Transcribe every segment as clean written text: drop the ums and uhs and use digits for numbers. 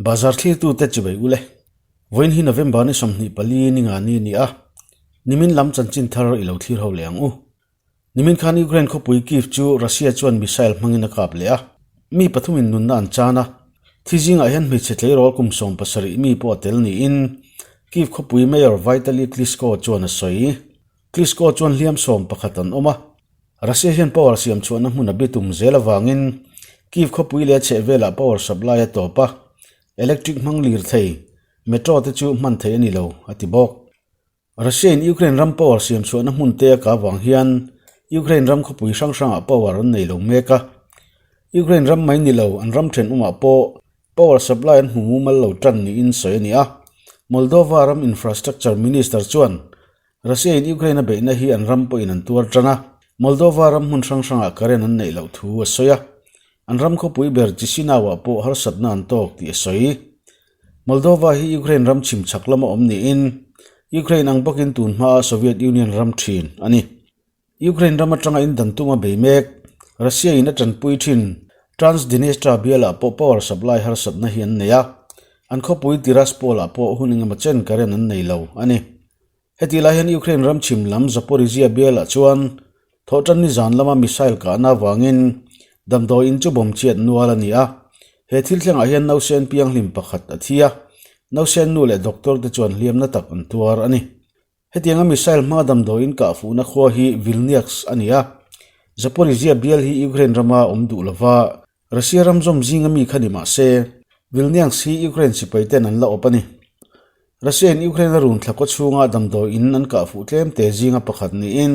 Bazar thlirtute chibai ule. Vawiin hi November ni 24 ni nga ni a ni a, nimin lam chanchin thar i lo thlir ho leh ang u. Nimin khan Ukraine khawpui Kyiv chu Russia chuan missile hmangin a kap leh a, mi pathumin nunna an chan a. Thi zingah hian hmeichhe tleirawl kum 70 mi pawh a tel niin Kyiv khawpui Mayor Vitali Klitschko chuan a sawi. Klitschko chuan hliam 11 an awm a, Russia hian power siam chhuahna hmun a bitum zel avangin Kyiv khawpui leh a chhehvelah power supply a tawp a, electric hmang lir thei metro te chu hman theih a ni lo, a ti bawk. Russia in Ukraine ram power siam chhuahna hmun te a kah vang hian Ukraine ram khawpui hrang hrangah power an nei lo mek a. Ukraine ram mai ni lo an ram thenawmah pawh power supply an hmu mumal lo tan niin sawi a ni a. Moldova ram infrastructure minister chuan Russia in Ukraine a beihna hi an ram pawhin an tuar tan a, Moldova ram hmun hrang hrangah current an neih loh thu a sawi a. An ram khawpui ber Chisinau-ah pawh harsatna an tawk tih a sawi. Moldova hi Ukraine ram chhim chhak lama awm niin Ukraine ang bawkin tun hmaa Soviet Union ram thin a ni. Ukraine ram atanga indan tuma bei mek Russia in a tanpui thin Transdniestr bialah pawh power supply harsatna hi an nei a, an khawpui Tiraspol-ah pawh hun engemaw chen current an nei lo a ni. Hetih lai hian Ukraine ram chhim lam Zaporizhzhia bialah chuan thawhtanni zan lama missile kahna avangin damdawi in chu bawm chiat nual a ni a. He thil thlengah hian nausen pianghlim pakhat a thi a, nausen nu leh doctor te chuan hliamna tak an tuar a ni. Hetianga missile hmaa damdawi in kah fuhna khua hi Vilnius a ni a. Zaporizhzhia bial hi Ukraine rama awm duh lova Russia ram zawm zinga mi kha ni mah se, Vilnius hi Ukraine sipai ten an la awp a ni. Russia in Ukraine a run thla kaw chhunga damdawi in an kah fuh tlem te zinga pakhat niin,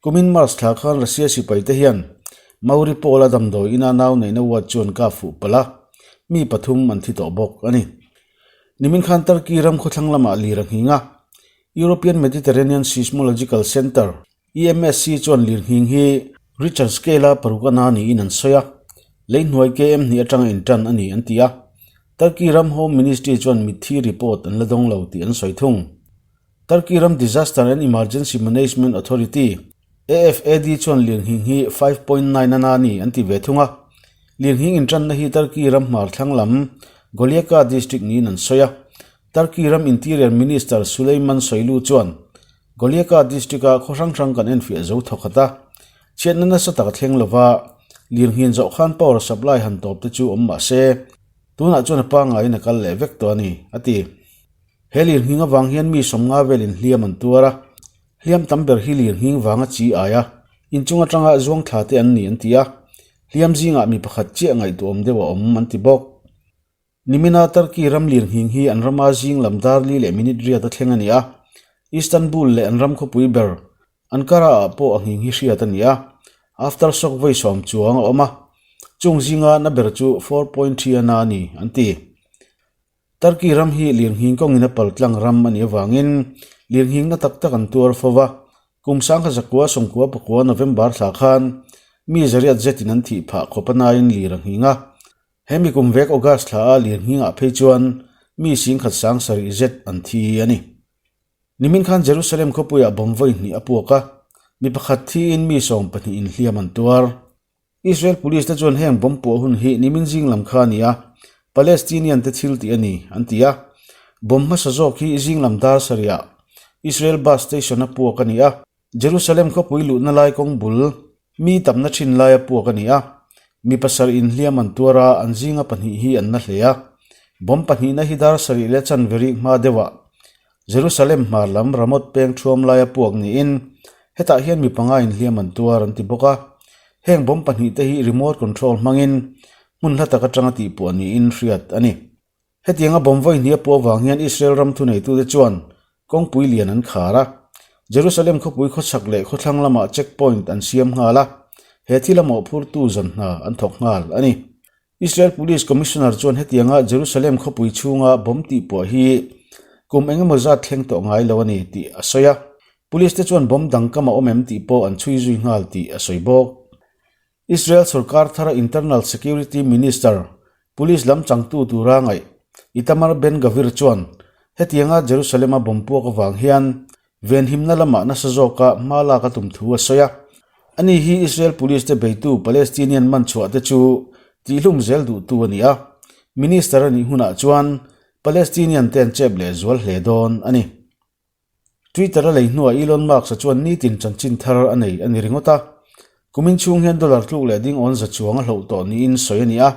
kumin March thla khan Russia sipai te hian Mariupol a damdawi ina nau neihna ward chu an kah fuh palh a, mi pathum an thi tawh bawk a ni. Nimin khan Turkey ram khawthlang lamah lir a nghing a, European Mediterranean Seismological Centre, EMSC chuan lirnghing hi Richter Scale-a paruk a na niin an sawi a, lei hnuai KM hnih atanga intan a ni an ti a. Turkey ram Home Ministry chuan mitthi report an la dawng lo tih an sawi thung. Turkey ram Disaster and Emergency Management Authority, AFAD, chuan lirnghing hi 5.9 a na ni an ti ve thung a. Lirnghing intanna hi Turkey ram hmar thlang lam Golyaka district niin an sawi a. Turkey ram Interior Minister Suleyman Soylu chuan Golyaka district-a khaw hrang hrang kan enfiah zo thawk khat a, chhiatna nasa tak a thleng lova, lirnghin zawh khan power supply han tawp te chu awm mah se, tunah chuan a pangaiin a kal leh vek tawh a ni, a ti. He lirnghing avang hian mi sawmnga velin hliam an tuar a, hliam tam ber hi lirnghing vanga chi aia inchung atanga zuang thla te an ni an ti a, hliam zingah mi pakhat chiah ngaihtuahawm deuh a awm an ti bawk. Nimina Turkey ram lirnghing hi an rama zing lam dar li leh minute riat a thleng a ni a, Istanbul leh an ram khawpui ber Ankara-ah pawh a nghing hi hriat a ni a, aftershock vawi sawm chuang a awm a, chung zinga na ber chu 4.3 a na a ni, an ti. Turkey ram hi lirnghing kawngin a paltlang ram a nih avangin lirnghing na tak tak an tuar fo va, kum sangkha zakua sawmkua pakua November thla khan mi zariat zetin an thih phah khawp a nain lir a nghing a, Hemi kum vek August thla a lirnghingah phei chuan mi singkhat sang sarih zet an thi a ni. Nimin khan Jerusalem khawpuiah bomb vawi hnih a puak a, mi pakhat thiin mi 12 in hliam an tuar. Israel police te chuan heng bomb puah hun hi nimin zing lam kha a ni a, Palestinian te thil tih a ni, an ti a. Bomb hmasa zawk hi zing lam dar sarihah Israel bus station a puak a ni a, Jerusalem khawpui luhna lai kawng bul mi tamna thin laia puak a ni a, mi pasarih inhliam an tuar a, an zinga pahnih hi an na hle a. Bomb pahnihna hi dar sarih leh chanve rik hma deuhah Jerusalem hmar lam Ramot peng thuam laia puak niin hetah hian mi panga inhliam an tuar an ti bawk a. Heng bomb pahnih te hi remote control hmangin hmun hla tak atanga tihpuah niin hriat a ni. Hetianga bomb vawi hnih a puah avang hian Israel ram thuneitute chuan kawngpui lian an khar a, Jerusalem khawpui khawchhak leh khawthlang lamah checkpoint an siam nghal a, he thil a mawhphurtu zan hna an thawk nghal a ni. Israel Police Commissioner chuan hetianga Jerusalem khawpui chhunga bomb tihpuah hi kum engemaw zat thleng tawh ngai lo a ni tih a sawi a, Police te chuan bomb dang kam a awm em tih pawh an chhui zui nghal tih a sawi bawk. Israel sorkar thara Internal Security Minister, Police lam changtu tura ngaih Itamar Ben-Gvir chuan hetianga Jerusalem-a bomb puak avang hian venhimna lamah nasa zawka hma lak a tum thu a sawi a. Ani hi Israel Police te beitu Palestinian man chhuah te chu tihlum zel duhtu a ni a. Minister a nih hunah chuan Palestinian te an chep lehzual hle dawn a ni. Twitter a lei hnuah Elon Musk-a chuan nitin chanchin thar a nei a ni ringawt a. Kumin chhung hian dollar tluk leh ding awn za chuang a hloh tawh niin sawi a ni a.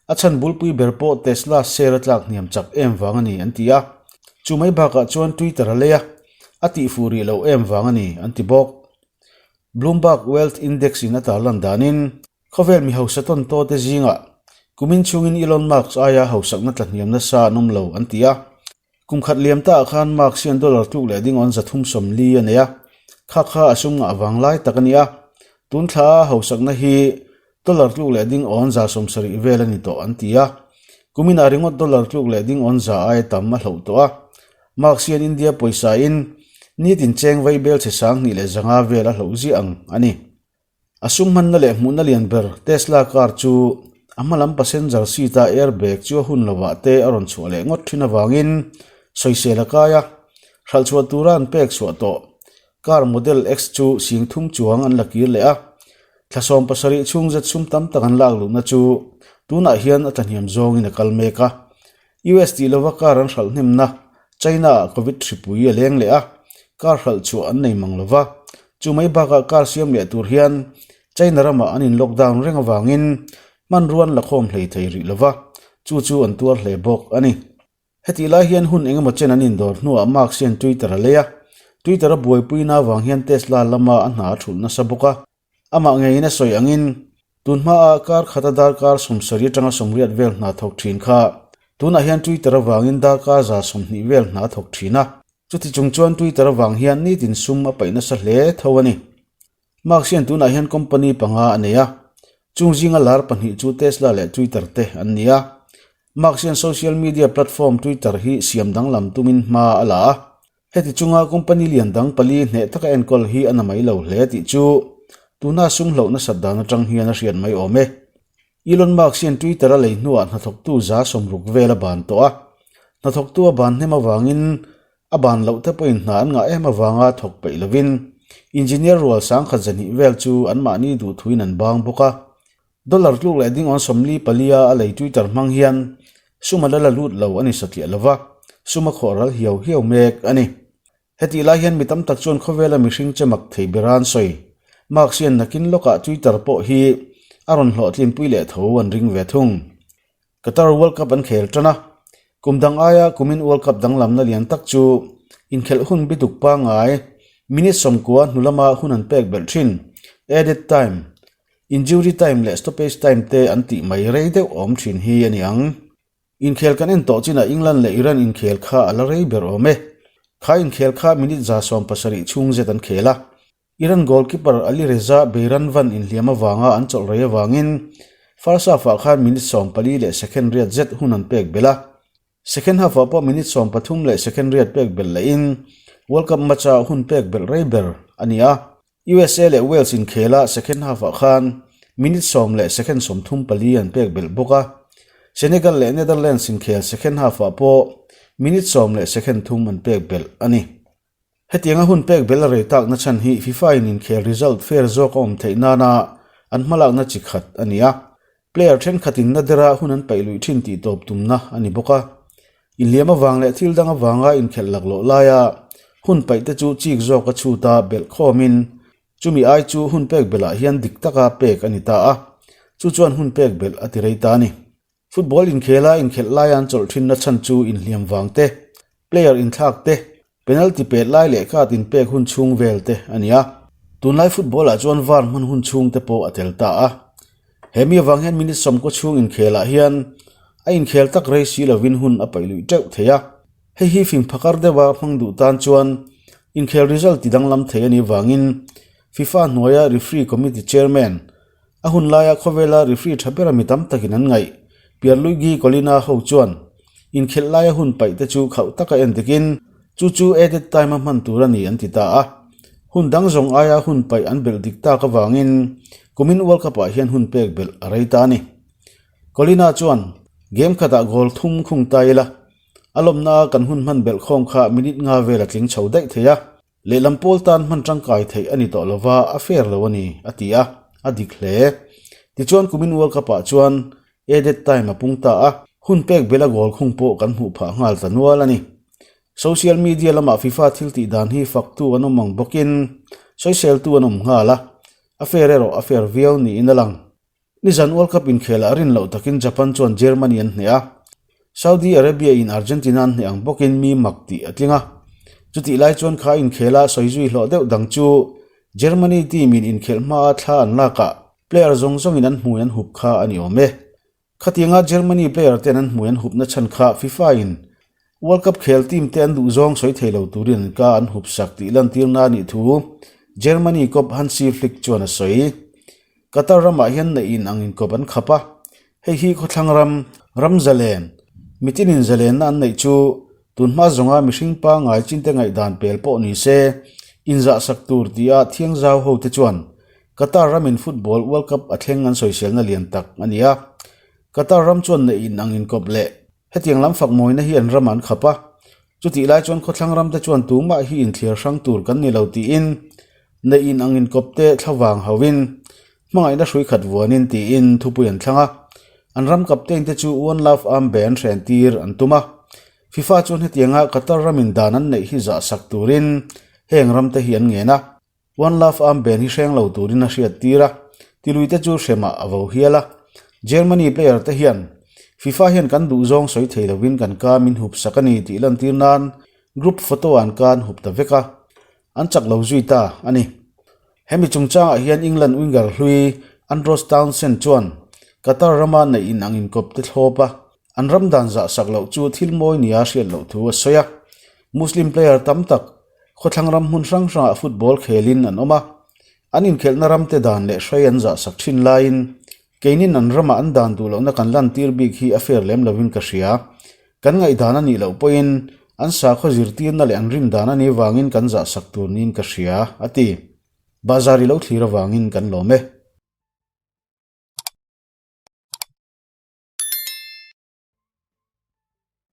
A chhan bulpui ber pawh Tesla share a tlak hniam chak em vang a ni an ti a. Chu mai bakah chuan Twitter a lei a, a tihfuh rih loh em vang a ni an ti bawk. Bloomberg Wealth Index in a tarlan danin khawvel mi hausa tawn taw te zingah kumin chhungin Elon Musk aia hausakna tla hniam nasa an awm lo an ti a. Kum khat liam taah khan Musk hian dollar tluk leh ding awn 340 a nei a, kha kha a sum ngah vang lai tak a ni a. Tun thla a hausakna hi dollar tluk leh ding awn 70 vel a ni tawh an ti a. Kuminah ringawt dollar tluk leh ding awn za aia tam a hloh tawh a. Musk hian India pawisa in nitin cheng vai bel chhe 2500 vel a hloh ziah ang a ni. A sum hmanna leh hmuhna lian ber Tesla car chu a hma lam passenger seat a air bag chu a hun lovah te a rawn chhuah leh ngawt thin avangin sawisel a kai a, hralh chhuah tura an pek chhuah tawh car model X chu 3000 chuang an la kir leh a, thla 17 chhung zet sum tam tak an lak luhna chu tunah hian a tlahniam zawngin a kal mek a. US tih lova car an hralh hnemna China-ah Covid hripui a leng leh a, car hralh chhuah an nei mang lova. Chu mai bakah car siam leh tur hian China ramah an in lockdown reng avangin hmanrua an la khawm hlei thei rih lova, chu chu an tuar hle bawk a ni. Hetih lai hian hun engemaw chen an indawr hnuah Musk hian Twitter a lei a, Twitter a buaipuina avang hian Tesla lama a hna a thulh nasa bawk a. Amah ngeiin a sawi angin, tun hmaah kar khata darkar 70 atanga 80 vel hna thawk thin kha tunah hian Twitter avangin darkar 120 vel hna thawk thin a. Chuti chung chuan Twitter avang hian nitin sum a paih nasa hle tho a ni. Musk hian tunah hian company panga a nei a, chung zinga lar pahnih chu Tesla leh Twitter te an ni a. Musk hian social media platform Twitter hi siam danglam tumin hma a la a. Heti chunga company lian dang pali hneh taka enkawl hi a na mai lo hle tih chu tuna sum hloh nasat dan atang hian a hriat mai awm e. Elon Musk hian Twitter a lei hnuah hnathawktu 60 vel a ban tawh a. Hnathawktu a ban hnem avangin a ban loh te pawhin hna an ngah em avanga thawk peih lovin engineer rual 1200 vel chu anmahni duhthuin an bang bawk a. Dollar tluk leh ding awn 44 a lei Twitter hmang hian sum a la la lut lo a ni satliah lova, sum a khawh ral hiau hiau mek a ni. Hetih lai hian mi tam tak chuan khawvela mihring che mak thei bera an sawi. Musk hian nakin lawkah Twitter pawh hi a rawn hlawhtlinpui leh tho an ring ve thung. Qatar World Cup an khel tan a, kum dang aia kumin World Cup danglamna lian tak chu inkhelh hun bituk pangngai minute 90 hnu lama hun an pek belh thin, added time, injury time leh stoppage time te an tih mai rei deuh awm thin hi a ni ang. Inkhel kan en tawh chinah England leh Iran inkhel kha a la rei ber awm e. Kha inkhel kha minute 170 chhung zet an khel a. Iran goalkeeper Alireza Beiranvand inhliam avanga an chawlh rei avangin first half-ah khan minute 14 leh second riat zet hun an pek belh a. Second half-ah pawh minute 13 leh second riat pek belh lehin World Cup match-a hun pek belh rei ber a ni a. USA leh Wales inkhela second half-ah khan minute 10 leh second 34 an pek belh bawk a. Senegal leh Netherlands inkhel second half-ah pawh minute 10 leh second 3 an pek belh a ni. Hetianga hun pek bel a rei takna chhan hi FIFA in inkhel result fair zawk a awm theih nana an hmalakna chi khat a ni a. Player thenkhatin na dera hun an paih luih thin tih tawp tumna a ni bawk a. Inhliam avang leh thil dang avanga inkhelh laklawh laia hun paih te chu chik zawk a chhut a belh khawmin chumi ai chu hun pek belhah hian dik taka pek a ni ta a, chu chuan hun pek belh a ti rei ta a ni. Football inkhela inkhelh laia an chawlh thinna chhan chu inhliam vang te, player inthlak te, penalty pet lai leh card inpek hun chhung vel te a ni a. Tunlai football ah chuan var hman hun chhung te pawh a tel ta a. He mi avang hian minute 90 chhung inkhelah hian a inkhel tak rei si lovin hun a paih luih teuh thei a. Hei hi fing phakar deuha hmang duh tan chuan inkhel result ti danglam thei a nih vangin FIFA hnuaia referee committee chairman A hun laia khawvela referee tha bera mi tam takin an ngaih, Pierluigi Collina ho chuan inkhelh laia hun paih te chu khauh taka en dikin chu chu added time a hman tur a ni an ti ta a. Hun dang zawng aia hun paih an belh dik tak avangin kumin World Cup ah hian hun pek belh a rei ta a ni. Collina chuan, Game khatah goal thum khung ta ila, a lawmna kan hun hman belh khawm kha minute nga vel a tling chho daih thei a. Lehlam pawl tan hman tangkai theih a ni tawh lova, a fair lo a ni, a ti a, a dik hle. Tichuan kumin World Cup ah chuan added time a pung ta a. Hun pek bela goal khung pawh kan hmuh phah nghal ta nual a ni. Social media lamah FIFA thil tih dan hi faktu an awm ang bawkin sawiseltu an awm nghal a, a fair erawh a fair viau niin a lang. Nizan World Cup inkhelah rin loh takin Japan chuan Germany an hneh a, Saudi Arabia in Argentina an hneh ang bawkin mi mak tih a tling a. Chutih lai chuan kha inkhela sawi zui hlawh deuh dang chu Germany team in inkhelh hmaa thla an lakah player zawng zawngin an hmui an hup kha a ni awm e. Khatianga Germany player ten an hmui an hupna chhan kha FIFA in World Cup khel team te an duh zawng sawi thei lo turin an ka an hup sak tih lantirna a nih thu Germany kawp Hansi Flick chuan a sawi. Qatar ramah hian neih in ang inkawp an khap a, hei hi khawthlang ram, ram zalen, mitinin zalenna an neih chu tunhma zawnga mihring pangngai chinte ngaihdan pel pawh ni se inzahsak tur tia thiangzau hote chuan Qatar ramin Football World Cup a thleng an sawiselna lian tak a ni a. Qatar ram chuan neih in ang inkawp leh hetiang lam fak mawina hi an ram an khap a. Chutih lai chuan khawthlang ramte chuan tumah hi inthliar hrang tur kan ni lo tiin neih in ang inkawp te thlavang hauhin hmangaihna hrui khat vuanin tiin thupui an thlang a. An ram captain te chu One Love armband hren tir an tum a. FIFA chuan hetianga Qatar ramin dan an neih hi zahsak turin heng ramte hi an ngen a. One Love armband hi hreng lo turin a hriat tir a, tilui te chu hremah a vo hial a. Germany player te hian FIFA hian kan duh zawng sawi thei lovin kan ka min hup sak a ni tih lantir nan group photo an ka an hup ta vek a, an chak lo zui ta a ni. Hemi chungchangah hian England winger hlui Andros Townsend chuan Qatar rama neih in ang inkawp te thlawp a, an ram dan zah sak loh chu thil mawi nia hriat loh thu a sawi a. Muslim player tam tak Khawthlang ram hmun hrang hrangah football khelin an awm a, an inkhelhna ramte dan leh hrai an zahsak thin laiin keinin an ramah an dan duh lohna kan lantir bik hi a fair lem lovin ka hria. Kan ngaihdan a nih loh pawhin an sakhaw zirtirna leh an rin dan a nih vangin kan zahsak tur niin ka hria, a ti. Bazar i lo thlir avangin kan lawm e.